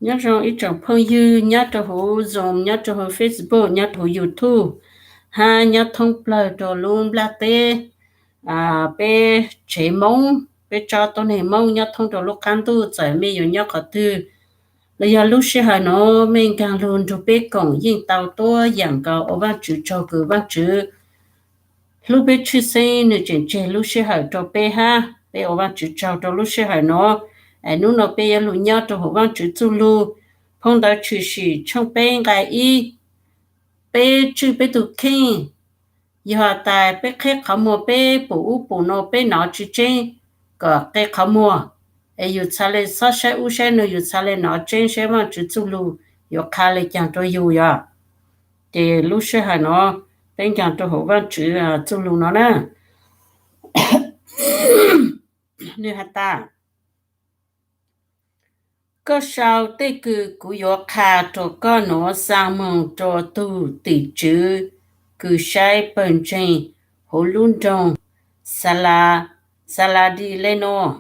Nyob zoo ib tsoom phooj ywg nyob rau hauv Zoom, nyob rau hauv Facebook, nyob rau hauv YouTube, hab nyob thoob plawg rau lub nplaj teb, peb tsev Moob, peb tsob tuab neeg Moob nyob thoob rau lub qaab ntuj, txawm mej yuav nyob qhov twg los yog lub sij hawm nuav mej nkaag lug nrug peb koom yeej tau tuab yaam nkaus ua Vaajtswv tsaug kws Vaajtswv hlub peb tshwj xeeb, nwg tseem tseg lub sij hawm rau peb hab peb ua Vaajtswv tsaug rau lub sij hawm nuav. Hnub nuav peb yuav lug nyob rau hauv Vaajtswv txuj lug, phoo ntawv Tshwm Sim tshooj peb nqai ib, peb tswj peb tug kheej. Yog has tas peb qheb qhov muag, peb pum ub pum nuav, peb nov tsi tseeb, kom qe qhov muag, es yus txhad le xob saib ub saib nuav, yus txhad le nov tseeb saib Vaajtswv txuj lug yuav qha le caag rau yus yog. Ces lub sij hawm nuav peb nkaag rau hauv Vaajtswv txuj lug nuav na. Nwg has tas, koj sau tej kws kuv yuav qha rua koj nuav xaa moog rua tug tim tswv kws saib pawg ntseeg huv lub nroog Xaladilenus.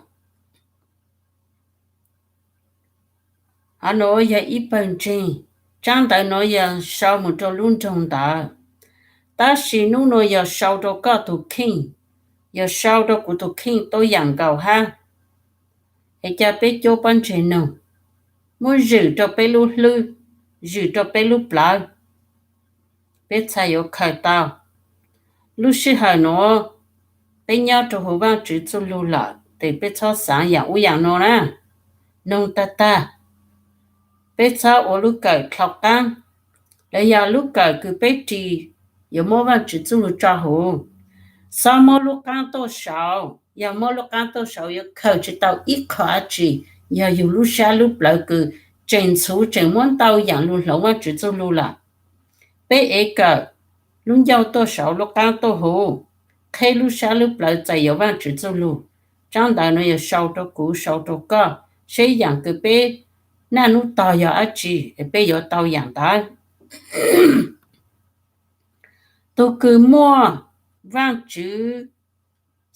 Hov nuav yog ib pawg ntseeg, tsaab ntawv nuav yog sau moog rua lub nroog ntawd. Tab sis nub nuav yog sau rua koj tug kheej, yog sau rua kuv tug kheej tuab yaam nkaus hab. Es ca peb cuab pob ntseg noog, muab zwm rua peb lub hlwb, zwm rua peb lub plawv, peb txhad yuav khaws tau. Lub sij hawm nuav peb nyob rua huv Vaajtswv txuj lug lawm tes peb txhob xaav yaam ub yaam nuav na. Noog tag tag, peb txhob ua lub kawm dlhau qaab, los yog lub kawm kws peb ris yuav muab Vaajtswv txuj lug tso huv. Xob muab lub qaab tuaj saud, yog muab lub qaab tuaj saud yuav khaws tsi tau ib qho dlaab tsi. Yog yug lub sab lub plawv kws tseem ntxhuv tseem muab ntau yaam lug hloov Vaajtswv txuj lug lawm. Peb ev kawm lub ncauj tuaj saud lub qaab tuaj huv, qheb lub sab lub plawv txais yuav Vaajtswv txuj lug. Tsaab ntawv nuav yog sau rua kuv sau rua koj, seb yaam kws peb naj nub tog yog dlaab tsi es peb yuav tau yaam ntawd. Tug kws muaj Vaajtswv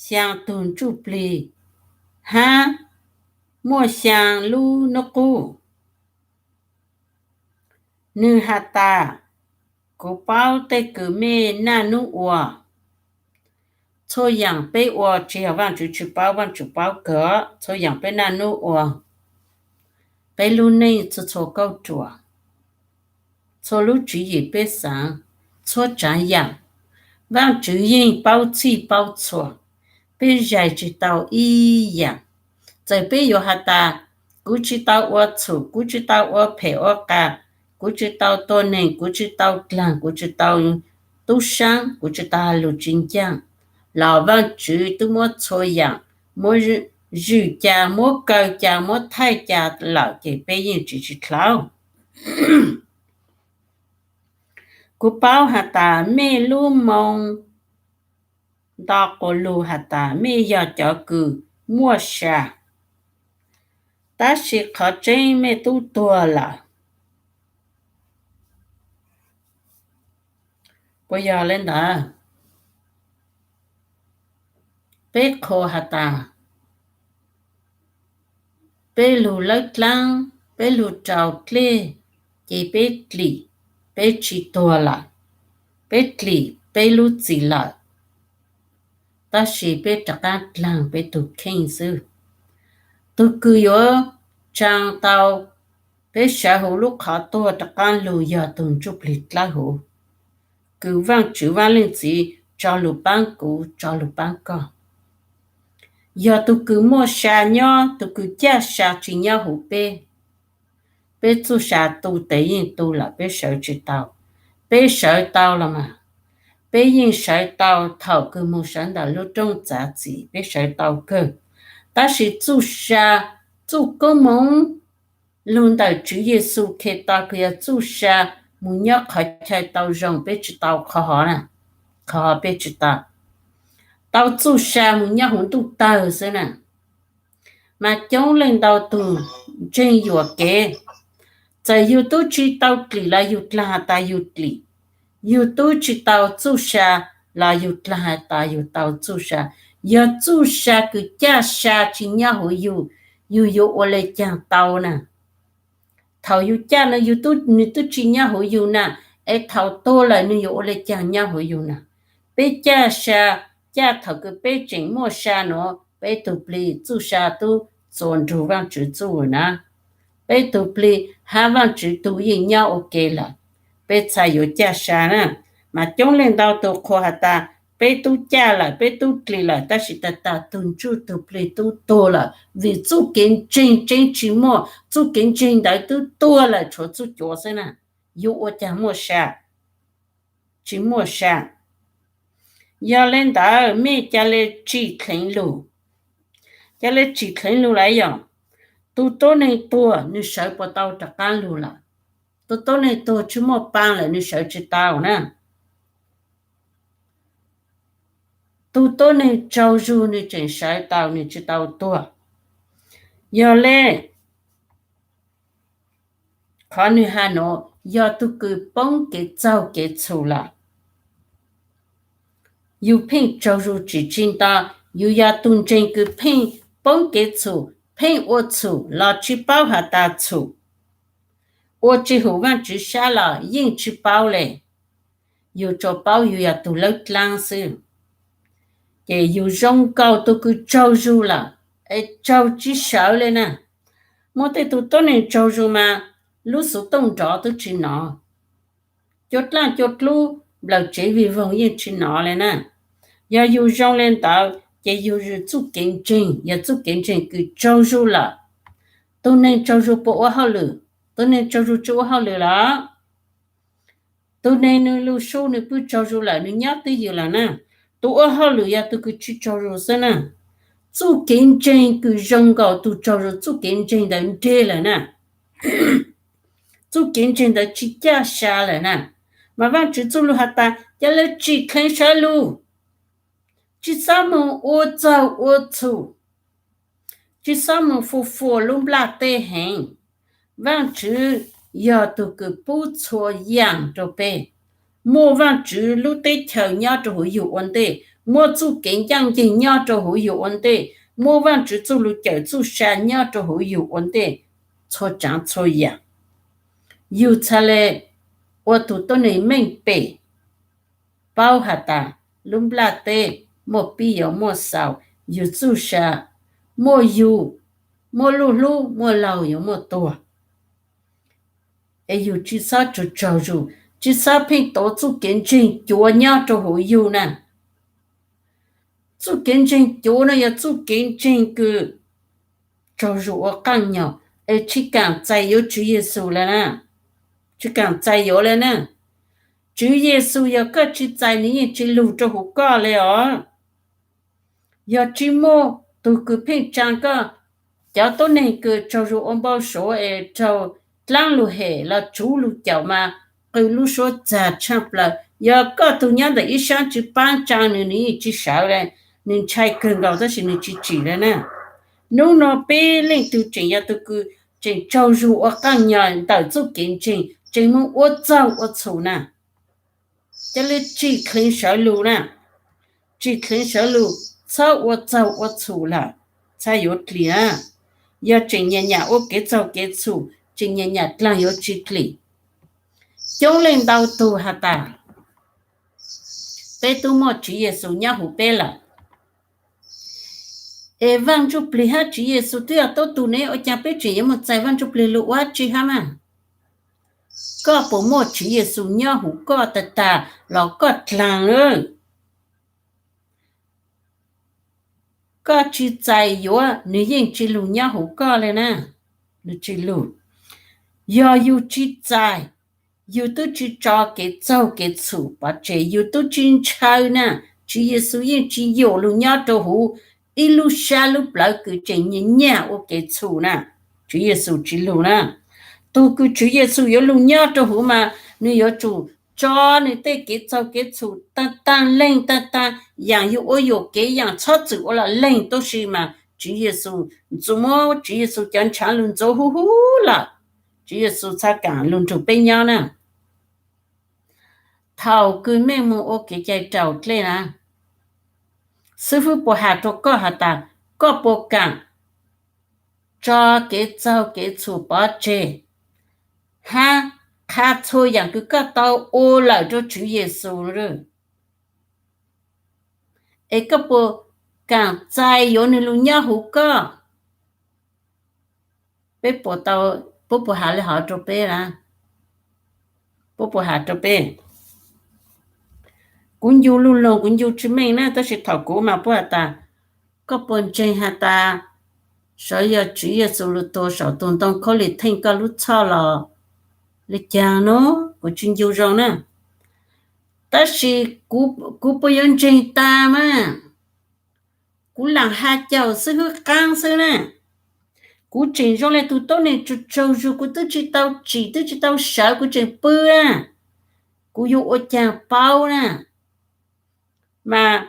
xyaa tug ntsuj plig hab muaj xyaa lub nub qub, nwg has tas, kuv paub tej kws mej naj nub ua. Txhua yaam peb ua, tsi yog Vaajtswv tsi paub, Vaajtswv paub kawg. Txhua yaam peb naj nub ua, peb lub neej txhua txhua kauj ruam, txhua lub tswv yim peb xaav, txhua tsaav yaam, Vaajtswv yeej paub txhij paub txhua. Peb zais tsi tau ib yaam. Txawm peb yuav has tas, kuv tsi tau ua txhum, kuv tsi tau ua phem ua qas, kuv tsi tau tua neeg, kuv tsi tau dlaag, kuv tsi tau tub saab, kuv tsi tau has lug tsi ncaaj, los Vaajtswv twb muab txhua yaam, muab zwm ca, muab kaw ca, muab thaij ca lawm ces peb yeej tsi tsi dlhau. Kuv paub has tas mej lub moo nto quas lug has tas mej yog cov kws muaj sa, tab sis qhov tseeb mej tub tuag lawm. Puas yog le ntawd? Peb qhuas has tas, peb lug lawb dlaab, peb lug rau dlej, ces peb dlim, peb tsi tuag lawm. Peb dlim peb lub txim lawm, tab sis peb rov qaab dlaag peb tug kheej xwb. Tug kws yuav tsaa tau peb sawv huv lub qhov tuag rov qaab lug yog tug ntsuj plig dlawb huv, kws Vaajtswv Vaaj Leej Txiv tso lug paab kuv, tso lug paab koj. Yog tug kws muaj sa nyob, tug kws caj sa tsi nyob huv peb. Peb txuj sa tu tes yeej tu lawm, peb sawv tsi tau. Peb sawv tau los mas, peb yeej sawv tau thaum kws moog sawv ntawm lub rooj txav txim, peb sawv tau kawg. Tab sis txuj sa, txuj koob moov lug ntawm Tswv Yexus Khetos kws yog txuj sa moog nyob qhov chaw tau zoo, peb tsi tau qhov hov na. Qhov hov peb tsi tau. Tau txuj sa moog nyob huv ntuj tawg xwb na. Mas coob leej ntau tug ntseeg yuam kev, txawm yug tub tsi tau dlim los yug dlaag has tas yug dlim, yug tub tsi tau txuj sa los yug dlaag has tas yug tau txuj sa. Yog txuj sa kws caj sa tsi nyob huv yug, yug yuav ua le caag tau na? Thaum yus caj no yus, nws twb tsis nyob hauv yus na, es thaum tuag lawm nws yuav ua li cas nyob hauv yus na? Peb caj sa, caj thaum kws peb tseem muaj sa nuav, peb tug plig txuj sa tub txuas nrug Vaajtswv txuj na. Peb tug plig hab Vaajtswv tug yeej nyob ua ke lawm, peb txhaj yuav caj sa na. Mas coob leej ntau tug qhuas has tas peb tub caj lawm, peb tub dlig lawm, tab sis tag tag tug ntsuj tug plig tub tuag lawm, vim txuj kev ntseeg tseeb tsis muaj, txuj kev ntseeg ntawd twb tuag lawm, tshuav txuj cuav xwb na. Yuav ua cas muaj sa? Tsis muaj sa. Yog le ntawd mej ca le tsim dheev lug. Ca le tsim dheev lug lawm yog, tug tuab neeg tuag nws sawv puas tau rov qaab lug lawm? Tug tuab neeg tuag tsis muaj paa lawm nws sawv tsis tau na. Tug tuab neeg tsaug zug nws tseem sawv tau, nws tsis tau tuag. Yog le qhov nwg has nuav yog tug kws poob kev txaug kev txhum lawm. Yus pheej tsaug zug tsim tsi nto, yus yog tug ntseeg kws pheej poob kev txhum, pheej ua txhum los tsis paub has tas txhum. Ua tsis hum Vaajtswv sab los yeej tsis paub le. Yus tsuas paub yus yog tug lawb dlaab xwb. Ces yus zoo nkaus tug kws tsaug zug lawm, es tsaug tsis sawv le na. Muaj tej tug tuab neeg tsaug zug mas lub xuv tooj nrov twb tsis nov, cua dlaaj cua dlub nplawm tsev vig voog yeej tsis nov le na. Yog yus zoo le ntawd ces yus txuj kev ntseeg yog txuj kev ntseeg kws tsaug zug lawm. Tug neeg tsaug zug puas ua hauj lwm? Tug neeg tsaug zug tsis ua hauj lwm los? Tug neeg nwg lug sub nwg pwg tsaug zug lawm, nwg nyob twj ywm lawm na. Tug ua hauj lwm yog tug kws tsis tsaug zug xwb na. Txuj kev ntseeg kws zoo nkaus tug tsaug zug, txuj kev ntseeg ntawd nreg lawm na. Txuj kev ntseeg ntawd tsis caj sa lawm na. Mas Vaajtswv txuj lug has tas ca le tsim dheev sawv lug, tsis xob moog ua txaug ua txhum, tsis xob moog fua fua lub nplaj teb heev. Vaajtswv yog tug kws pub txhua yaam rua peb. Muaj Vaajtswv lub teb chaws nyob rua huv yug ua ntej, muaj txuj kev ncaaj nceeg nyob rua huv yug ua ntej, muaj Vaajtswv txuj lug cawm txuj sa nyob rua huv yug ua ntej, txhua tsaav txhua yaam. Yug txhad le ua tug tuab neeg meej pem, paub has tas lub nplaj teb muaj pib yuav muaj xaus, yug txuj sa muaj yug, muaj luj hlub muaj laug yuav muaj tuag. Es yug tsis xob tsaug tsaug zug, tsis xob pheej tuav txuj kev ntseeg cuav nyob rua huv yug na. Txuj kev ntseeg cuav no yog txuj kev ntseeg kws tsaug zug ua qaaj nyog, es tsis kaam txais yuav Tswv Yexus le na. Tsis kaam txais yuav le na. Tswv Yexus yog koj tsis txais nws yeej tsis lug rua huv koj le os. Yog tsis muaj tug kws pheej tsaa koj, cov tuab neeg kws tsaug zug ua npau suav es raug dlaab lug hem los tsuv lug caum mas qw lub suab txag tshaaj plaws. Yog koj tug nyob ntawm ib saab tsis paab tsaa nws, nws yeej tsis sawv le. Nws ntshai kawg nkaus tab sis nws tsis tsim le na. Nub nua peb leej twg tseem yog tug kws tseem tsaug zug ua qaaj nyog ntawm txuj kev ntseeg, tseem moog ua txaug ua txhum na. Ca le tsim dheev sawv lug na. Tsim dheev sawv lug, txhob ua txaug ua txhum lawm, txhaj yuav dlig na. Yog tseem nyam nyam ua kev txaug kev txhum, tseem nyam nyam dlaag yuav tsis dlig. Coob leej ntau tug has tas peb tub muaj Tswv Yexus nyob huv peb lawm. Es Vaaj Ntsuj Plig hab Tswv Yexus twb yog tub tug ne, ua caag peb tseem yuav moog txais Vaaj Ntsuj Plig lug ua dab tsi hab mas? Koj puas muaj Tswv Yexus nyob huv koj tag tag los koj dlaag lawm? Koj tsis txais yuav, nws yeej tsis lug nyob huv koj le na. Nws tsis lug. Yog yug tsis txais, yug twb tsis tso kev txaug kev txhum pov tseg, yug twb tsis ntshaw na, Tswv Yexus yeej tsis yuav lug nyob rua huv ib lub sab lub plawv kws tseem nyam nyam ua kev txhum na. Tswv Yexus tsis lug na. Tug kws Tswv Yexus yuav lug nyob rua huv mas nws yuav tsum tso nws tej kev txaug kev txhum taag taag leeg taag taag, yaam yug ua yuam kev yaam txhob txwm ua lom leeg tub si mas Tswv Yexus ntxuav, muab Tswv Yexus cov ntshaav lug ntxuav huv huv lawm. Tswv Yexus txhaj kaam lug nrug peb nyob na. Thaum kws mej moog ua kev cai raus dlej na, xib fwb puas has rua koj has tas koj puas kaam tso kev txaug kev txhum pov tseg, qha, qha txhua yam kws koj tau ua lawm rau Tswv Yexus, es koj puas kam txais yuav nws lug nyob huv koj? Peb puas tau, puab puas has le hov rau peb na? Puab puas has rau peb? Kuv ncu lug loog, kuv ncu tsis meej na, tab sis thaum kuv mas puab has tas, koj puas ntseeg has tas, sav yog Tswv Yexus lug tuag saum tus ntoo khaub lig theej koj lub txhoj los li caag no? Kuv tsis ncu zoo na. Tab sis kuv puas yuav ntseeg tag mas? Kuv lam has caum xwb, hwb qaab xwb na. Kuv tseem zoo le tug tuab neeg tsaug tsaug zug, kuv twb tsis tau tsim, twb tsis tau sawv, kuv tseem pw na. Kuv yuav ua caag paub na? Mas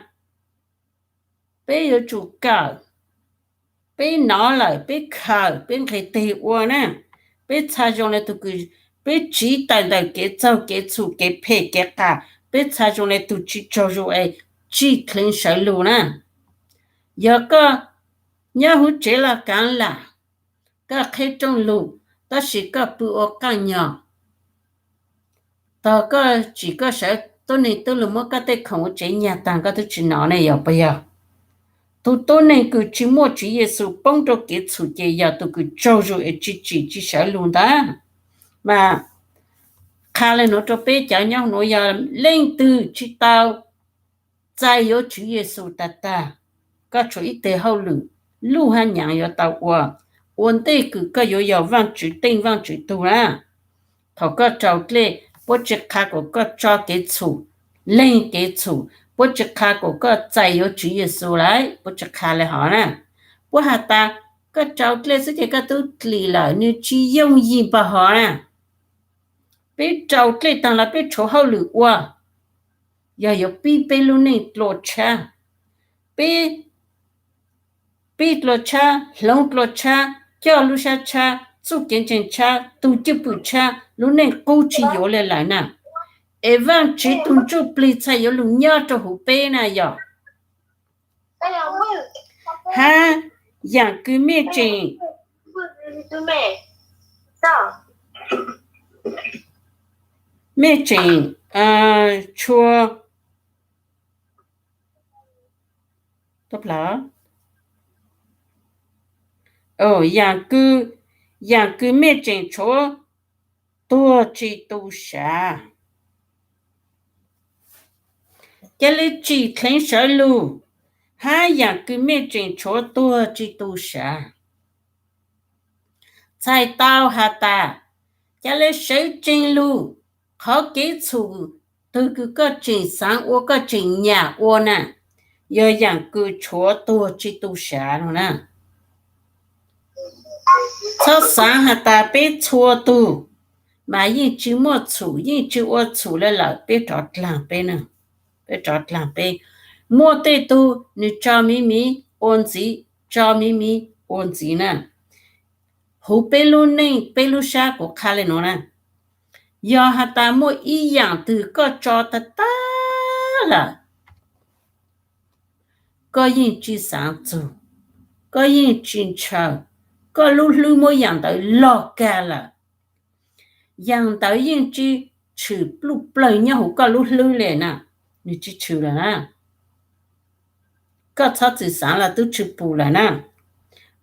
peb yuav tsum kawm, peb nov lawm peb khaws, peb nqis teg ua na. Peb txha zoo le tug kws, peb tsiv tawm ntawm kev txaug kev txhum kev phem kev qas, peb txha zoo le tug tsis tsaug zug es tsim dleev sawv lug na. Yog koj nyob huv tsev los kaav lam, koj qheb rooj lug, tab sis koj pw ua qaaj nyog, tog koj tsim koj sawv, tuab neeg twb lug muab koj tej khoom ua tsev nyag taag koj twb tsis nov ne, yog puas yog? Tug tuab neeg kws tsis muaj Tswv Yexus poob rau kev txhum ces yog tug kws tsaug zug es tsis tsim tsis sawv lug ntag. Mas qha le nuav rau peb cov nyob nuav, yog leej twg tsis tau txais yuav Tswv Yexus tag tag, koj tshuav ib teg hauj lwm luj hab nyaav yuav tau ua, ua ntej kws koj yuav yog Vaajtswv teej Vaajtswv tug na. Thaum koj raug dlej, puab tsis qha kom koj tso kev txhum, leeg kev txhum, puab tsis qha kom koj txais yuav Tswv Yexus lawm, puab tsis qha le hov na. Puab has tas, koj raug dlej xwb ces koj tub dlim lawm, nws tsis yooj yim npaum hov na. Peb raug dlej taag los peb tshuav hauj lwm ua, yog yuav pib peb lub neej dlua tshab, peb pib dlua tshab, hloov dlua tshab, coj lub sab tshab, txuj kev ntseeg tshab, tug cwj pwm tshab, lub neej qub tsis yuav le lawm na. Es Vaajtswv tug Ntsujplig txhaj yuav lug nyob rau huv peb na yog. Hab yaam kws mej tseem, mej tseem tshua, yaam kws, yaam kws mej tseem tshuav tuag tsis tu sav, ca le tsim dleev sawv lug, hab yaam kws mej tseem tshuav tuag tsis tu sav. Txhais tau has tas, ca le sawv tsees lug, qhov kev txhum twg kws koj tseem xaav ua koj tseem nyam ua na, yog yaam kws tshuav tuag tsis tu sav no na. Txhob xaav has tas peb txhua tug mas yeej tsis muaj txhum, yeej tsis ua txhum le lawm, peb rov dlaag peb, peb rov dlaag peb. Muaj tej tug nws tso miv miv ua ntxiv, tso miv miv ua ntxiv na. Huv peb lub neej peb lub sab kuv qha le nuav na, yog has tas muaj ib yaam twg koj tso tag tag lawm, koj yeej tsis xaav txug, koj yeej tsis ntshaw, koj lub hlwb muab yaam ntawd log kag lawm, yaam ntawd yeej tsis tshwm pluj plawg nyob huv koj lub hlwb le na, nws tsis tshwm lawm na. Koj txhob txwm xaav los tub tshwm pum lawm na,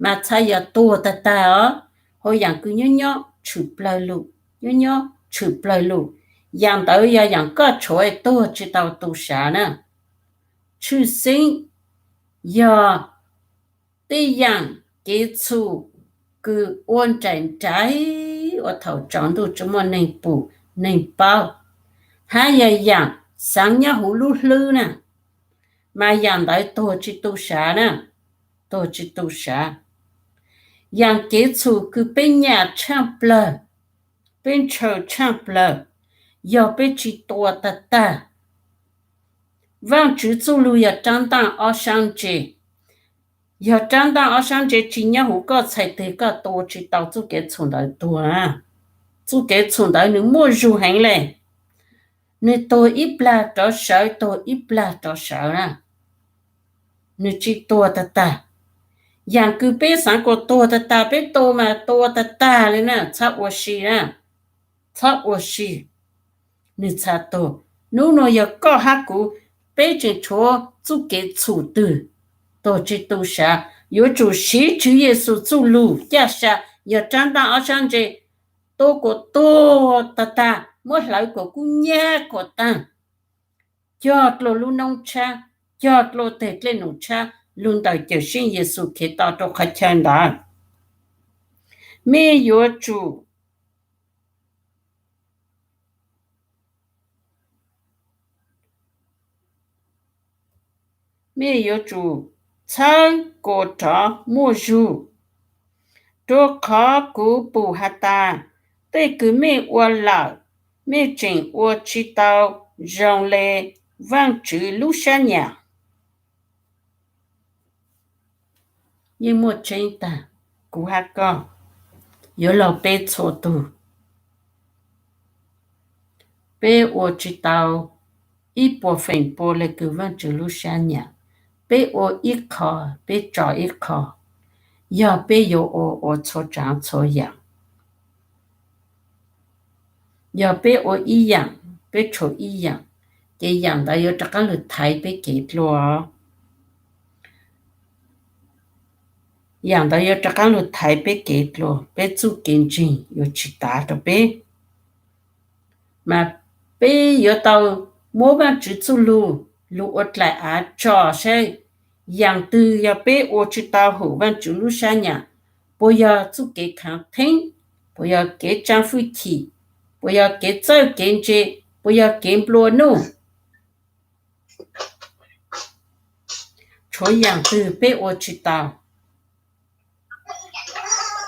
mas txhad yog tuag tag tag os, hab yaam kws nyob nyob tshwm plawg lug, nyob nyob tshwm plawg lug, yaam ntawd yog yaam koj tshuav tuag tsis tau tu sav na. Tshwj xeeb yog tej yaam kev txhum kws ua nraim nraim ua thaum tsaus ntuj tsi muaj neeg pum neeg paub, hab yog yaam xaav nyob huv lub hlwb na, mas yaam ntawd tuag tsis tu sav na, tuag tsis tu sav. Yaam kev txhum kws peb nyam tshaaj plawg, peb ntshaw tshaaj plawg, yog peb tsis tua tag tag. Vaajtswv txuj lug yog rab ntaaj ob sab ntse, yog rab ntaaj ob sab ntse tsis nyob huv koj txhais teg koj tua tsis tau txuj kev txhum ntawd tuag na. Txuj kev txhum ntawd nws muaj zug heev le, nws tuag ib plag rov sawv, tuag ib plag rov sawv na, nws tsis tuag tag tag. Yaam kws peb xaav kuas tuag tag tag, peb tua mas tua tag tag le na, txhob ua si na. txhob ua si. Nws txha tuag. Hnub no yog koj hab kuv, peb tseem tshuav txuj kev txhum twg? Tuag tsi tu sav, yuav tsum siv Tswv Yexus txuj lug caj sa, yog rab ntaj ob sab ntse, tua kuas tuag tag tag, muab hlawv kuas kub nyab kuas taag, cog dlua lub noob tshab, cog dlua teg dlej num tshab, lug ntawm Cawm Seej Yexus Khetos rau qhov chaw ntawd. Mej yuav tsum mej yuav tsum txhawb kuas rov muaj zug, rua qhov kuv pum has tas, tej kws mej ua lawm, mej tseem ua tsi tau zoo le Vaaj Tswv lub sab nyam. Yeej muaj tseeb tag, kuv hab koj, yuav luag peb txhua tug, peb ua tsi tau ib puas feem pua le kws Vaajtswv lub sab nyam. Peb ua ib qho, peb tso ib qho, yog peb yuav ua ua txhua tsaav txhua yaam. Yog peb ua ib yaam, peb tshuav ib yaam, ces yaam ntawd yuav rov qaab lug thaiv peb kev dlua. Yaam ntawd yuav rov qaab lug thaiv peb kev dlua, peb txuj kev ntseeg yuav tsi tav rua peb. Mas peb yuav tau muab Vaajtswv txuj lug lug ua dlaim av tso saib yaam twg yog peb ua tsi tau hum Vaajtswv lub sab nyam, puas yog txuj kev khaav theeb, puas yog kev tsaa fwj chim, puas yog kev txawj kev ntse, puas yog kev nplua nuj. Tshuav yaam twg peb ua tsi tau,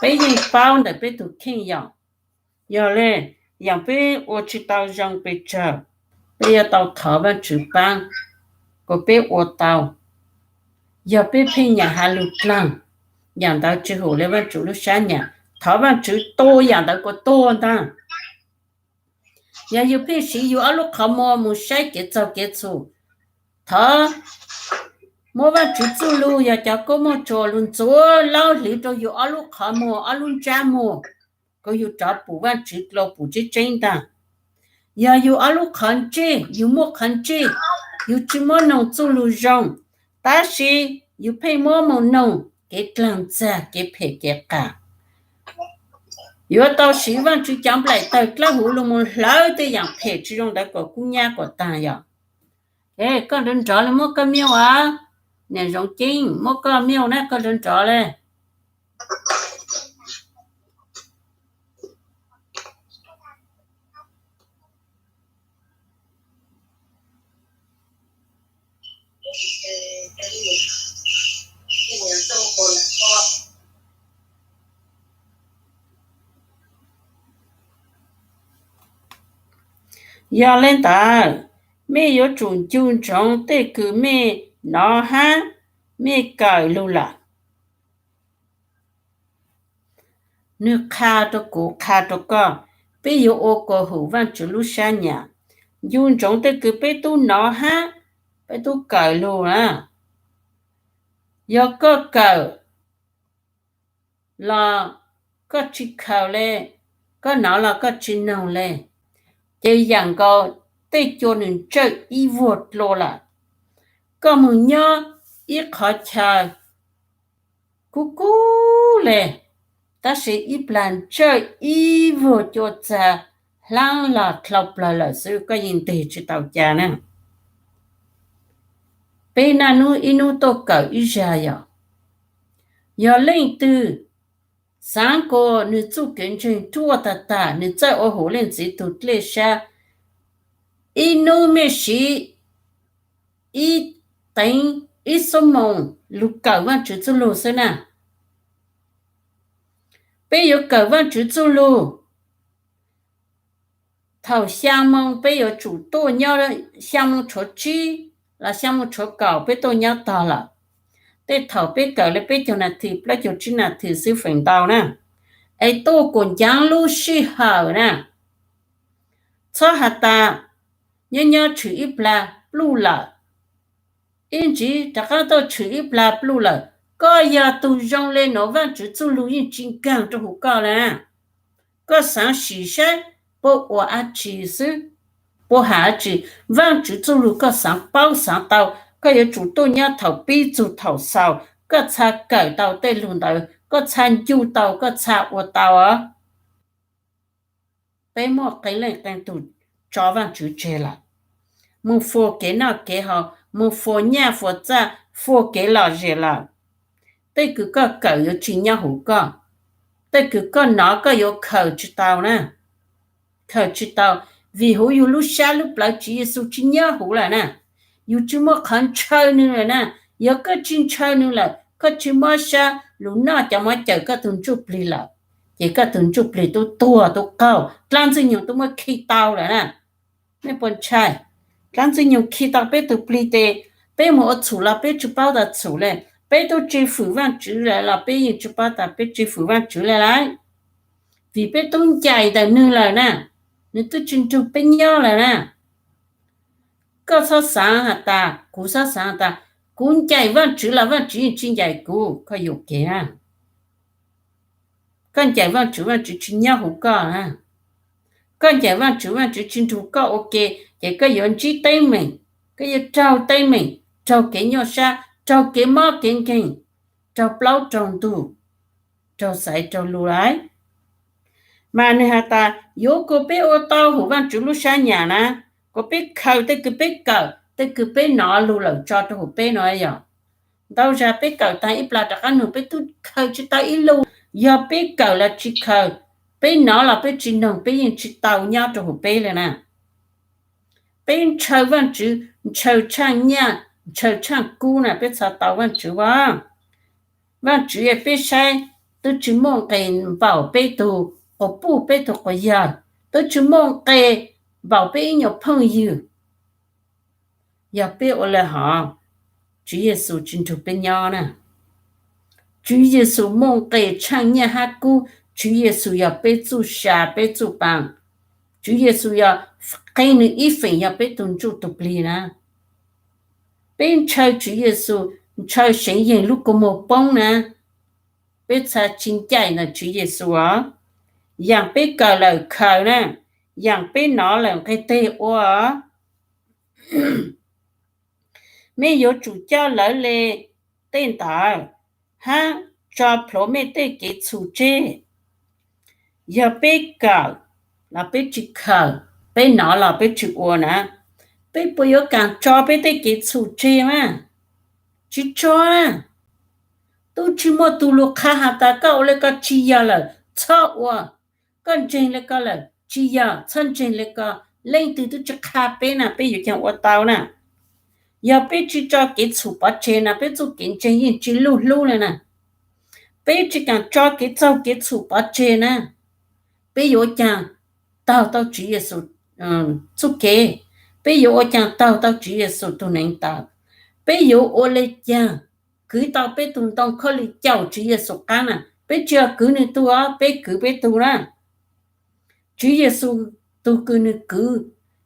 peb yeej paub ntawm peb tug kheej yom. Yog le, yaam peb ua tsi tau zoo pes tsawg, peb yuav tau thov Vaajtswv paab kuas peb ua tau. Yog peb pheej nyam has lug dlaag, yaam ntawd tsi hum le Vaajtswv lub sab nyam, thov Vaajtswv tua yaam ntawd kuas tuag ntaag. Yog yug pheej siv yug ob lub qhov muag mus saib kev txaug kev txhum, thov muab Vaajtswv txuj lug yog cov koob muaj tsuas lug ntxuav laub hliv rua yug ob lub qhov muag ob lub ntsab muag, kuas yug rov pum Vaajtswv dlua pum tseeb tseeb ntaag. Yog yug ob lub qhov ntsej, yug muaj qhov ntsej, yug tsi muab noog txuj lug zoo, tab sis yug pheej muab moog noog kev dlaag ntxag kev phem kev qas, yuav tau siv Vaajtswv cov nplaim tawg dlawb huv lug moog hlawv tej yaam phem tsi zoo ntawd kuas kub nyab kuas taag yog. Koj nrov nrov le, muab koj miuj as, niam Zoov Ceeb, muab koj miuj na, koj nrov nrov le. Yog le ntawd, mej yuav tsum ncu ntsoov tej kws mej nov hab mej kawm lug lawm. Nwg qha rua kuv, qha rua koj, peb yuav ua kuas hum Vaajtswv lub sab nyam. Ncu ntsoov tej kws peb tub nov hab peb tub kawm lug na. Yog koj kawm los koj tsi khaws le, koj nov los koj tsi noog le, ces yaam nkaus tej cua nwg ntsawj ib vuag dlua lawm. Koj moog nyob ib qhov chaw kub kub le, tab sis ib plag ntsawj ib vuag cua txag hlaab los dlhau plawg lawm xwb, koj yeej nteg tsi tau ca na. Peb naj nub ib nub tuaj kawm ib zag yog, yog leej twg xaav kuas nwg txuj kev ntseeg ruaj tag tag, nwg txawj ua hum leej txiv tug dlej sab, ib nub mej siv ib teev ib xuab moos lug kawm Vaajtswv txuj lug xwb na. Peb yuav kawm Vaajtswv txuj lug thaum xyaa moo, peb yuav tsum tuaj nyob xyaa moo tshuav tsib los xyaa moo tshuav kaum peb tuaj nyob tog lawm. Tej thaum peb kawm le peb caug nas this, plaub caug tsib nas this xwb feem ntau na, es tuaj kuas ncaav lub sij hawm na. Txhob has tas nyob nyob tshwm ib plag pluj lawm, ib ntsiv rov qaab tuaj tshwm ib plag pluj lawm. Koj yog tug zoo le nuav, Vaajtswv txuj lug yeej tsi nkaag rua huv koj le na. Koj xaav sim saib puab ua dab tsi xwb, puab has dab tsi? Vaajtswv txuj lug koj xaav paub xaav tau, koj yuav tsum tuaj nyob thaum pib txug thaum xaus, koj txha kawm tau tej lug ntawd, koj txha ncu tau, koj txha ua tau os. Peb muaj qee leej qee tug tso Vaajtswv tseg lawm, moog fua kev noj kev haus, moog fua nyaj fua txaj, fua kev lom zem lawm. Tej kws koj kawm yuav tsi nyob huv koj, tej kws koj nov koj yuav khaws tsi tau na, khaws tsi tau, vim huv yug lub sab lub plawv Tswv Yexus tsi nyob huv lawm na. Yug tsi muaj qhov ntshaw nwg lawm na. Yog koj tsi ntshaw nwg lawm, koj tsi muab sab lug noj cov mov cawm koj tug ntsuj plig lawm, ces koj tug ntsuj plig tub tuag tub qaug, dlaab ntxwg nyoog tub muab khi tau lawm na. Mej puas ntshai? Dlaab ntxwg nyoog khi tau peb tug plig tes, peb moog ua txhum los peb tsi paub tas txhum le. Peb tub tsi fwm Vaajtswv le los peb yeej tsi paub tas peb tsi fwm Vaajtswv le lauj. Vim peb tub ncaim ntawm nwg lawm na, nwg tub tsi nrug peb nyob lawm na. Koj txhob xaav has tas, kuv txhob xaav has tas, kuv ncaim Vaajtswv los Vaajtswv yeej tsi ncaim kuv, koj yuam kev na. Koj ncaim Vaajtswv, Vaajtswv tsi nyob huv koj na. Koj ncaim Vaajtswv, Vaajtswv tsi nrug koj ua ke, ces koj yuav ntsib teeb meem, koj yuav raug teeb meem, raug kev nyuaj sab, raug kev mob kev nkeeg, raug plaub raug ntug, raug xaiv raug lug lauj. Mas nwg has tas yuav kuas peb ua tau huv Vaajtswv lub sab nyam na, kuas peb khaws tej kws peb kawm, tej kws peb nov lug lawm tso rua huv peb no yog. Ntau zag peb kawm taag ib plag rov qaab nug, peb tub khaws tsi tau ib lug. Yog peb kawm los tsi khaws, peb nov los peb tsi noog, peb yeej tsi tau nyob rua huv peb le na. Peb ntshaw Vaajtswv, ntshaw tshaaj nyaj, ntshaw tshaaj kub na, peb txha tau Vaajtswv as. Vaajtswv peb saib tub tsi muaj nqis npaum peb tug quas puj peb tug quas yawg, tub tsi muaj nqis npaum peb ib nyuas phooj ywg. Yog peb ua le hov, Tswv Yexus tsi nrug peb nyob na. Tswv Yexus muaj nqis tshaaj nyaj hab kub, Tswv Yexus yog peb txuj sa peb txuj paa. Tswv Yexus yog qee nwg ib feem yog peb tug ntsuj tug plig na. Peb ntshaw Tswv Yexus, ntshaw seev yeeg lub kua muag poob na. Peb txha tsi ncaim ntawm Tswv Yexus os. Yaam peb kawm lawm khaws na, yaam peb nov lawm nqe teg ua os. Mej yuav tsum coj lawv le tej ntawd hab tso plhuav mej tej kev txhum tseg. Yog peb kawm los peb tsi khaws, peb nov los peb tsi ua na, peb puas yuav kaam tso peb tej kev txhum tseg mas? Tsi tso na. Tub tsi muaj tug lug qha has tas koj ua le ko tsi yog lawm, txhob ua. Koj ntseeg le ko lawm, tsi yog, txhob ntseeg le ko. Leej twg tub tsi qha peb na, peb yuav caag ua tau na? Yog peb tsi tso kev txhum pov tseg na, peb txuj kev ntseeg yeej tsi luj hlub le na. Peb tsi kaam tso kev txaug kev txhum pov tseg na, peb yuav ua caag taug tau Tswv Yexus txuj kev? Peb yuav ua caag taug tau Tswv Yexus tug neev taw? Peb yuav ua le caag kwv tau peb tug ntoo khaub lig caum Tswv Yexus qaab na? Peb tsi yog kwv nwg tug os, peb kwv peb tug na. Tswv Yexus tug kws nwg kwv,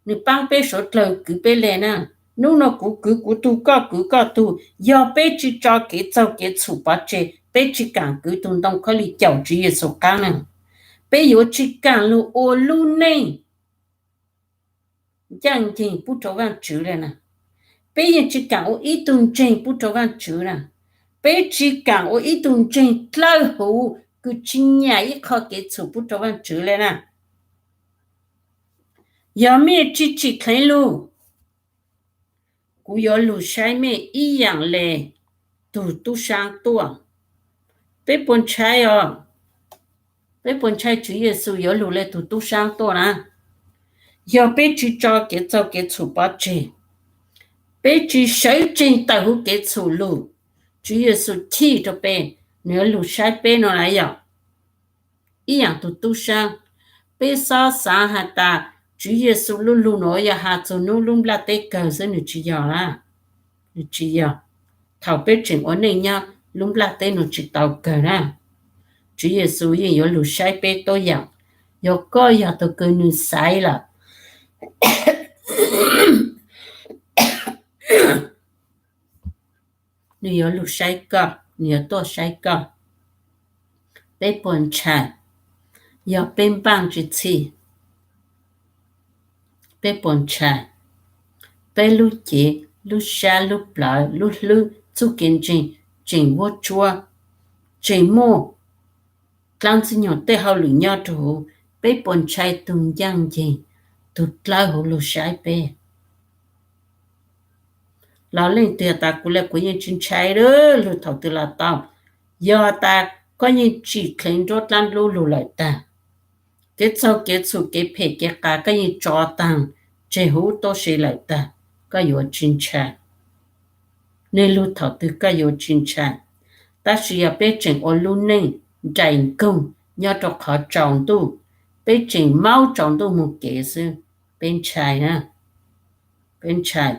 nwg paab peb suav dlawg kwv peb le na. Nub nua kuv kwv kuv tug, koj kwv koj tug. Yog peb tsi tso kev txaug kev txhum pov tseg, peb tsi kaam kwv tug ntoo khaub lig caum Tswv Yexus qaab na. Peb yuav tsi kaam lug ua lub neej ncaaj nceeg pub rua Vaajtswv le na. Peb yeej tsi kaam ua ib tug ntseeg pub rua Vaajtswv na. Peb tsi kaam ua ib tug ntseeg dlawb huv kws tsi nyam ib qho kev txhum pub rua Vaajtswv le na. Yog mej tsi tsim dleev lug, kuv yuav lug saib mej ib yaam le tug tub saab tuaj. Peb puas ntshai os? Peb puas ntshai Tswv Yexus yuav lug le tug tub saab tuaj na? Yog peb tsi tso kev txaug kev txhum pov tseg, peb tsi sawv tseeg tawm huv kev txhum lug, Tswv Yexus chij rua peb, nwg yuav lug saib peb no na yog. Ib yaam tug tub saab, peb xob xaav has tas Tswv Yexus lub lug nuav yog has txug nub lub nplaj teb kawg xwb, nwg tsi yog na. Nwg tsi yog. Thaum peb tseem ua neej nyob lub nplaj teb nuav tsi tau kawg na. Tswv Yexus yeej yuav lug saib peb tuab yaam. Yog koj yog tug kws nwg xaiv lawm, nwg yuav lug saib koj, nwg yuav tuaj saib koj. Peb puas ntshai? Yog peb npaaj tsi txhij, Peb puas ntshai? Peb lub cev, lub sab, lub plawv, lub hlwb, txuj kev ntseeg tseem vuab tsuab, tseem muaj dlaab ntxwg nyoog tej hauj lwm nyob rua huv. Peb puas ntshai tug ncaaj nceeg, tug dlawb huv lug saib peb? Los leej twg has tas kuv le kuv yeej tsi ntshai lug thaum twg los tau. Yog tas koj yeej tsim dleev nruab dlaab nrub lug lawm tag, kev txaug kev txhum kev phem kev qas koj yeej tso taag tseg huv tuab si lawm tag, koj yuav tsi ntshai. Nwg lug thaum twg koj yuav tsi ntshai. Tab sis yog peb tseem ua lub neej nraim nkoog nyob rua qhov tsaus ntuj, peb tseem maub tsaus ntuj moog kev xwb, peb ntshai na. Peb ntshai.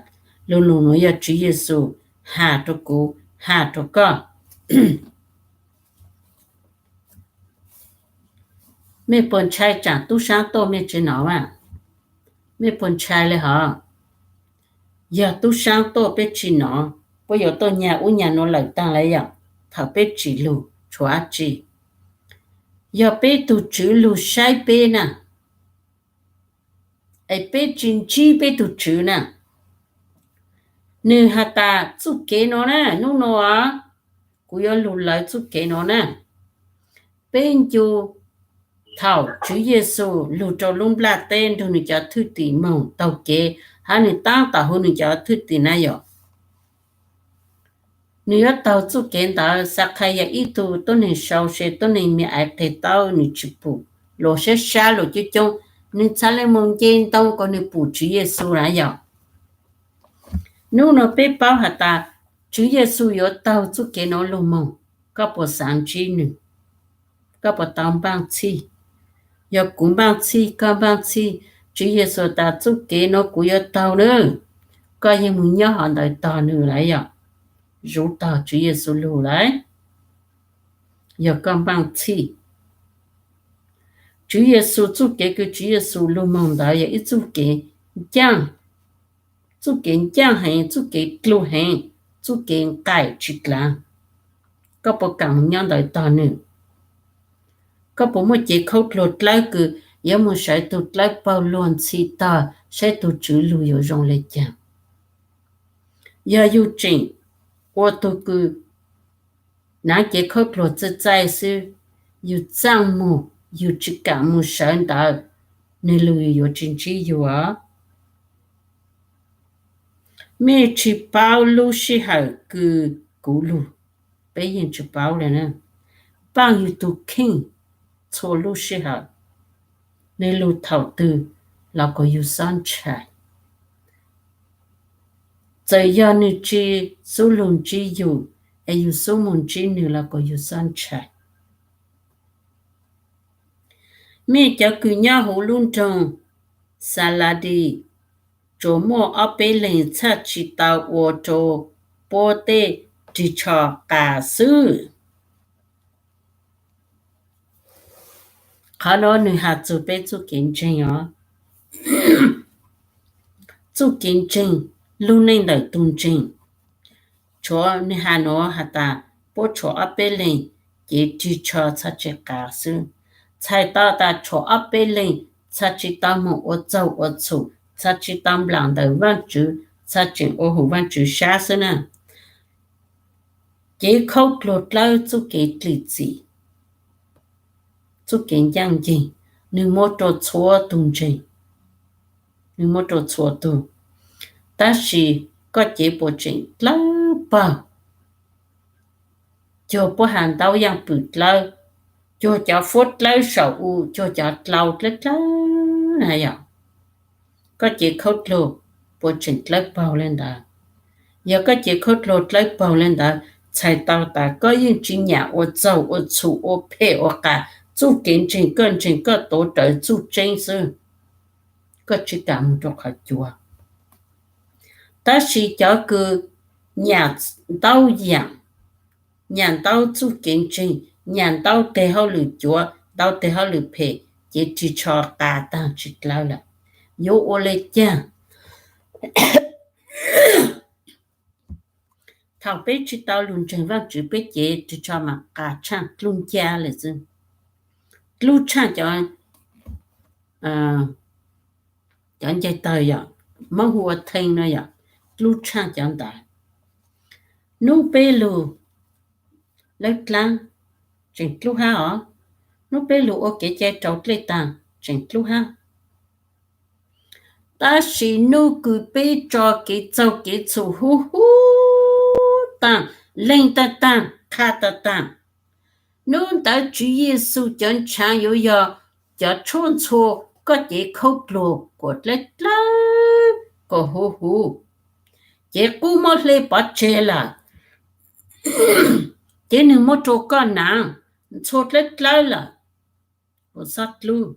Lug lug nuav yog Tswv Yexus has rua kuv, has rua koj. Mej puas ntshai tsaam tub saab tuaj mej tsi nov a? Mej puas ntshai le hov? Yog tub saab tuaj peb tsi nov, puab yuav tuaj nyag ub nyag nuav lawm taag le yom, thaum peb tsim lug tshuav dab tsi? Yog peb tug Tswv lug saib peb na, es peb tsi ntsib peb tug Tswv na, nwg has tas txuj kev nuav na, nub nuav kuv yuav lug lawv txuj kev nuav na. Peb ncu thaum Tswv Yexus lug rua lub nplaj teb nrug nwg cov thwj tim moog taug kev, hab nwg taab tom hu nwg cov thwj tim na yom. Nwg yuav taug txuj kev ntawd, Xakhais yog ib tug tuab neeg sau se tuab neeg me aiv qeg taub, nwg tsi pum, luas sab sab luas coob coob, nwg txhad le moog nce ntoo kom nwg pum Tswv Yexus na yom. Nub nuav peb paub has tas Tswv Yexus yuav taug txuj kev nuav lug moog, koj puas xaav ntsib nwg? Koj puas tau npaaj txhij? Yog kuv npaaj txhij, koj npaaj txhij, Tswv Yexus tas txuj kev nuav kuv yuav taug na, koj yeej moog nyob hov ntawd tog nwg lawm yom, zuv tog Tswv Yexus lug lawm. Yog koj npaaj txhij, Tswv Yexus txuj kev kws Tswv Yexus lug moog ntawd yog ib txuj kev ncaaj, txuj kev ncaaj heev, txuj kev dlug heev, txuj kev nqaim tsi dlaav. Koj puas kaam moog nyob ntawd tog nwg? Koj puas muaj cev khaub dluag dlawb kws yuav moog sawv tug dlawb paug luag ntxhi tog saib tug Tswv lug yuav zoo le caag? Yog yug tseem ua tug kws naav cev khaub dluag txaij txaij xwb, yug txaaj moog, yug tsi kaam moog sawv ntawd, nwg lug yuav tsi ntsib yug os. Mej tsi paub lub sij hawm kws kuv lug, peb yeej tsi paub le na. Npaaj yug tug kheej txhua lub sij hawm, nwg lug thaum twg los kuj yug xob ntshai. Txawm yog nwg tsi xub lug ntsib yug, es yug xub moog ntsib nwg los kuj yug xob ntshai. Mej cov kws nyob huv lub nroog Xaladis, tsuas muaj ob peb leeg txhaj tsi tau ua rua puab tej rig tsho qas xwb. Qhov nuav nwg has txug peb txuj kev ntseeg os. Txuj kev ntseeg, lub neej ntawm tug ntseeg, tshuav nwg has nuav has tas puab tshuav ob peb leeg cev rig tsho txhaj tsi qas xwb. Txhais tau tas tshuav ob peb leeg txhaj tsi tau moog ua txaug ua txhum, txhaj tsi tau nplaam ntawm Vaajtswv, txhaj tseem ua hum Vaajtswv sab xwb na. Cev khaub dluag dlawb txuj kev dlim txim, txuj kev ncaaj nceeg, nwg muab rua txhua tug ntseeg, nwg muab rua txhua tug. Tab sis koj cev puas tseem dlawb paug? Cuag puab has ntaub yaaj pwm dlawb, cuag cov fuab dlawb saum u, cuag cov dlau dlawb dlawb na yom. Koj cev khaub dluag puas tseem dlawb paug le ntawd? Yog koj cev khaub dluag dlawb paug le ntawd, txhais tau tas koj yeej tsi nyam ua txaug ua txhum ua phem ua qas, txuj kev ntseeg koj ntseeg koj tuav rawv txuj tseeb xwb, koj tsi kaam moog rua qhov cuav. Tab sis cov kws nyam ntaub yaam, nyam ntaub txuj kev ntseeg, nyam ntaub teg hauj lwm cuav, ntaub teg hauj lwm phem, cev rig tsho qas taag tsi dlawb lawm, yuav ua le caag? Thaum peb tsi tau lug ntseeg Vaajtswv peb cev rig tsho mas qas tshaaj dlub ncab le xwb, dlub tshaaj cov cov ncaig tawg yom, Hmoob hu ua thee no yom, dlub tshaaj cov ntawd. Nub peb lug lawb dlaab tseem dlub hab os, nub peb lug ua kev cai rau dlej taag tseem dlub hab. Tab sis nub kws peb tso kev txaug kev txhum huv huv taag, leeg taag taag, qha taag taag, nub ntawd Tswv Yexus cov ntshaav yuav yog cov tshuaj ntxhua koj cev khaub dluag kuas dlawb dlawb, kuas huv huv, cev qub muab hle pov tseg lawm, cev nwg muab rua koj naav, ntxhua dlawb dlawb lawm, kuas xob dlub.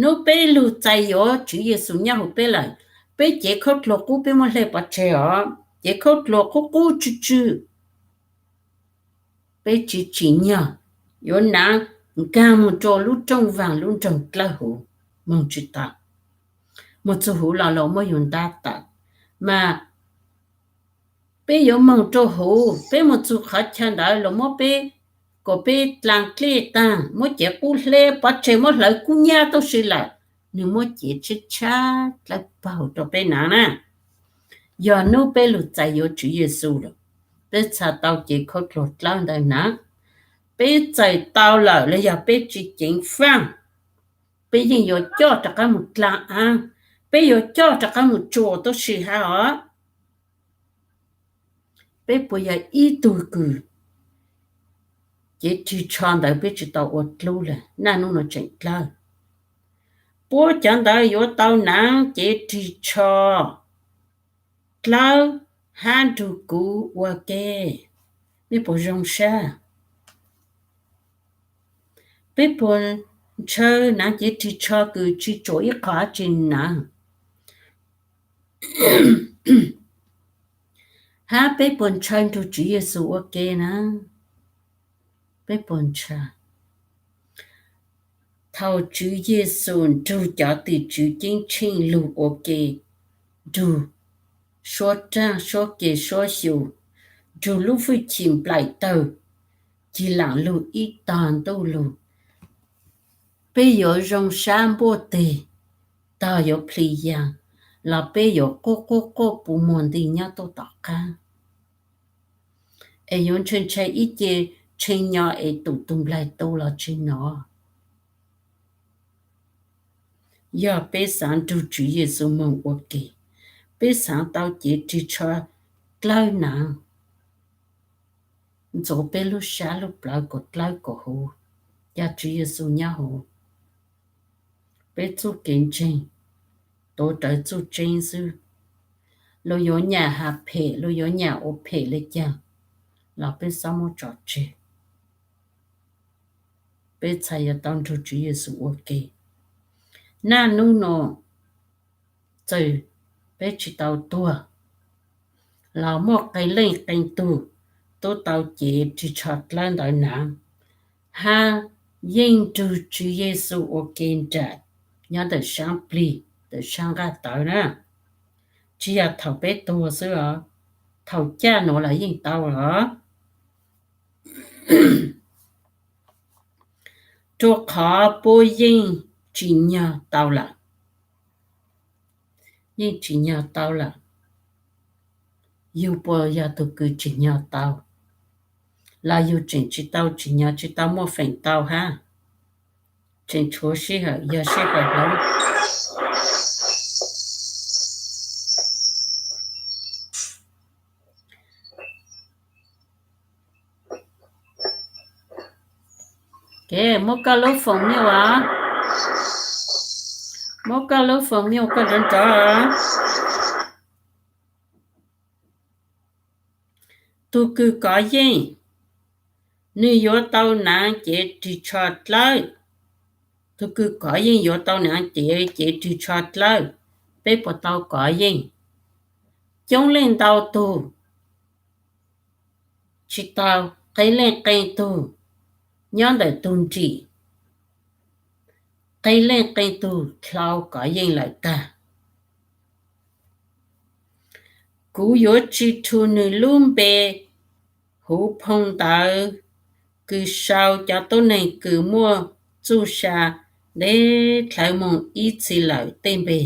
Nub peb lug txais yuav Tswv Yexus nyob huv peb lawm, peb cev khaub dluag qub peb muab hle pov tseg os, cev khaub dluag qub qub tsw tsw, peb tsi tsim nyog yuav naav nkaag moog rua lub rooj vaag lub nroog dlawb huv, moog tsi tau. Moog txug huv los luas muab yug ntab tawm, mas peb yuav moog rua huv, peb moog txug qhov chaw ntawd luas muab peb, kuas peb dlaa dlej taag, muab cev qub hle pov tseg, muab hlawv kub nyab tub si lawm, nwg muab cev tshaib tshaib dlawb paug rua peb naav na. Yog nub peb lug txais yuav Tswv Yexus lawm, peb txhais tau cev khaub dluag dlawb ntawd naav, peb txais tau lawm los yog peb tsi ceev faaj, peb yeej yuav coj rov qab moog dlaa aab, peb yuav coj rov qab moog tsuas tub si hab os. Peb puas yog ib tug kws cev rig tsho ntawd peb tsi tau ua dlub lawm, naj nub nuav tseem dlawb? Puab cov ntawd yuav tau naav cev rig tsho dlawb hab nrug kuv ua ke. Nej puas zoo sab? Peb puas ntshaw naav cev rig tsho kws tsi tsuam ib qho dlaab tsi naav? Hab peb puas ntshaw nrug Tswv Yexus ua ke na? Peb puas ntshaw? Thaus Tswv Yexus nrug cov tim tswv ceeb tsheej lug ua ke, nrug suab raaj suab ke suab xyu, nrug lub fwj chim nplaim tawg, cig laam lug ib tog ntuj lug, peb yuav zoo sab npuaj teg, tog yuav plhis yaas, los peb yuav quaj quaj quaj puv muag nti nyob tuaj tom qaab, es yuav ntshai ntshai ib ce tshee nyo es tum tug nplaig tu los tsi nov? Yog peb xaav nrug Tswv Yexus moog ua ke, peb xaav tau cev rig tsho dlawb naav, ntxuav peb lub sab lub plawv kuas dlawb kuas huv, ca Tswv Yexus nyob huv, peb txuj kev ntseeg tuav rawv txuj tseeb xwb. Luag yuav nyam has phem, luag yuav nyam ua phem le caag, los peb xob muab tso tseg. Peb txhais yuav tau nrug Tswv Yexus ua ke. Naj nub nua, txawm peb tsi tau tuag, los muaj qee leej qee tug tub tau cev rig tsho dlawb ntawd naav, hab yeej nrug Tswv Yexus ua ke nraim nyob ntawm saab plig ntawm saab nqaj tawv na. Tsi yog thaum peb tuag xwb os, thaum caj nuav los yeej tau los. Rua qhov puab yeej tsim nyog tau lawm. Yeej tsim nyog tau lawm. Yug puas yog tug kws tsim nyog tau, los yug tseem tsi tau tsim nyog, tsi tau muaj feem tau hab? Tseem tshuav sij hawm, yog sij hawm hloov. Ke, muab koj lub foom nyuj os, muab koj lub foom nyuj koj nrov nrov. Tug kws kov yeej, nwg yuav tau naav cev rig tsho dlawb. Tug kws kov yeej yuav tau naav cev, cev rig tsho dlawb. Peb puas tau kov yeej? Coob leej ntau tug tsi tau, qee leej qee tug nyob ntawm tug nrim, qee leej qee tug dlhau kov yeej lawm tag. Kuv yuav tsi rhu nwg lub npe huv phoo ntawv kws sau cov tuab neeg kws muaj txuj sa Deb dlhawv moog ib txhis lawm tej npe.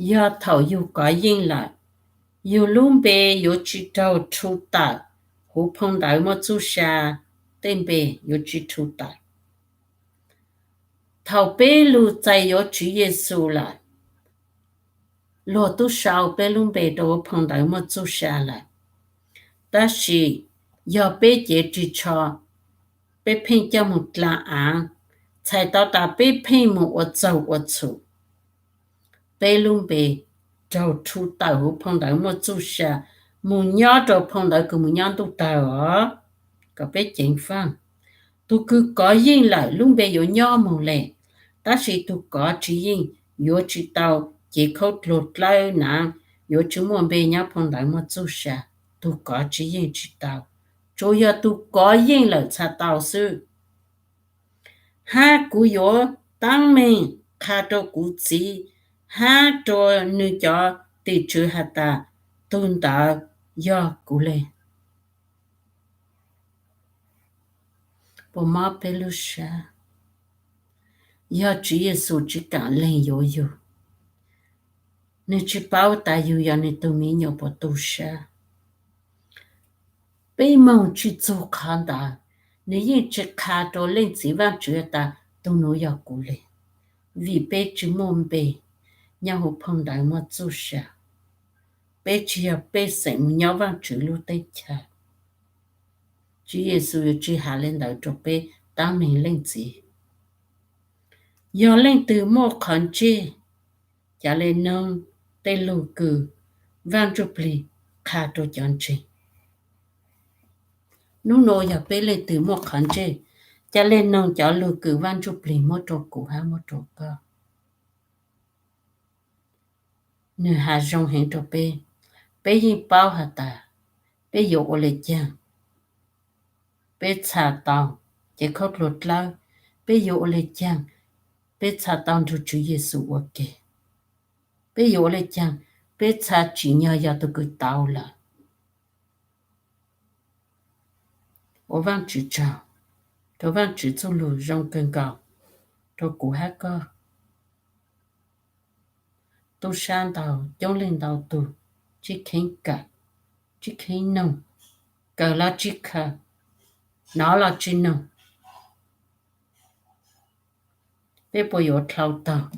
Yog thaum yug kov yeej lawm, yug lub npe yuav tsi raug rhu tawm huv phoo ntawv muaj txuj sa, tej npe yuav tsi rhu tawm. Thaum peb lug txais yuav Tswv Yexus lawm, luag tub sau peb lub npe rau huv phoo ntawv muaj txuj sa lawm. Tab sis yog peb cev ris tsho, peb pheej coj moog dlaa aav, txhais tau tas peb pheej moog ua txaug ua txhum, peb lub npe raug rhu tawm huv phoo ntawv muaj txuj sa, moog nyob rau phoo ntawv kws moog nyob ntuj tawg os. Kom peb ceev faaj, tug kws kov yeej lawm lub npe yuav nyob moog le, tab sis tug kov tsi yeej yuav tsi tau cev khaub dluag dlawb naav, yuav tsi muaj npe nyob phoo ntawv muaj txuj sa. Tug kov tsi yeej tsi tau, tsuas yog tug kov yeej lawm txha tau xwb. Hab kuv yuav taab meeg qha rau kuv Txiv hab rua nwg cov tim tswv has tas, tug ntawd yog kuv le. Puas mob peb lub sab? Yog Tswv Yexus tsi kaam leeg yuav yug, nwg tsi paub tas yug yog nwg tug mi nyuam puas tu sab. Peb moog tsi txug qhov ntawd, nwg yeej tsi qha rua Leej Txiv Vaajtswv tas tug nuav yog kuv le, vim peb tsi muaj npe nyob huv phoo ntawv muaj txuj sa. Peb tsi yog pej xeem moog nyob Vaajtswv lub teb chaws. Tswv Yexus yuav tsi has le ntawd rua peb taab meeg Leej Txiv. Yog leej twg muaj qhov ntseg, ca le noog tej lug kws Vaaj Ntsuj Plig qha rua cov ntseeg. Nub nuav yog peb leej twg muaj qhov ntseg, ca le noog cov lug kws Vaaj Ntsuj Plig muab rua kuv hab muab rua koj. Nwg has zoo heev rua peb. Peb yeej paub has tas peb yuav ua le caag peb txha tau cev khaub dluag dlawb, peb yuav ua le caag peb txha tau nrug Tswv Yexus ua ke, peb yuav ua le caag peb txha tsim nyog yog tug kws tau lawm. Ua Vaajtswv tsaug rua Vaajtswv txuj lug zoo kawg nkaus rua kuv hab koj. Tub sab ntau, coob leej ntau tug tsi kheev kawm, tsi kheev noog, kawm los tsi kawm, nov los tsi noog. Peb puas yuav dlhau taug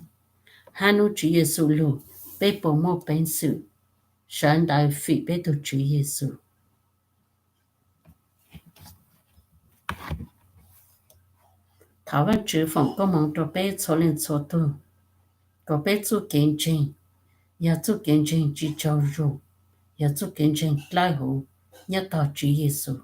hab nub Tswv Yexus lug? Peb puas muaj peev xwm sawv ntawd fim peb tug Tswv Yexus? Thov Vaajtswv foom koob moov rua peb txhua leej txhua tug, kom peb txuj kev ntseeg yog txuj kev ntseeg tsi tsaug zug, yog txuj kev ntseeg dlawb huv nyob tog Tswv Yexus.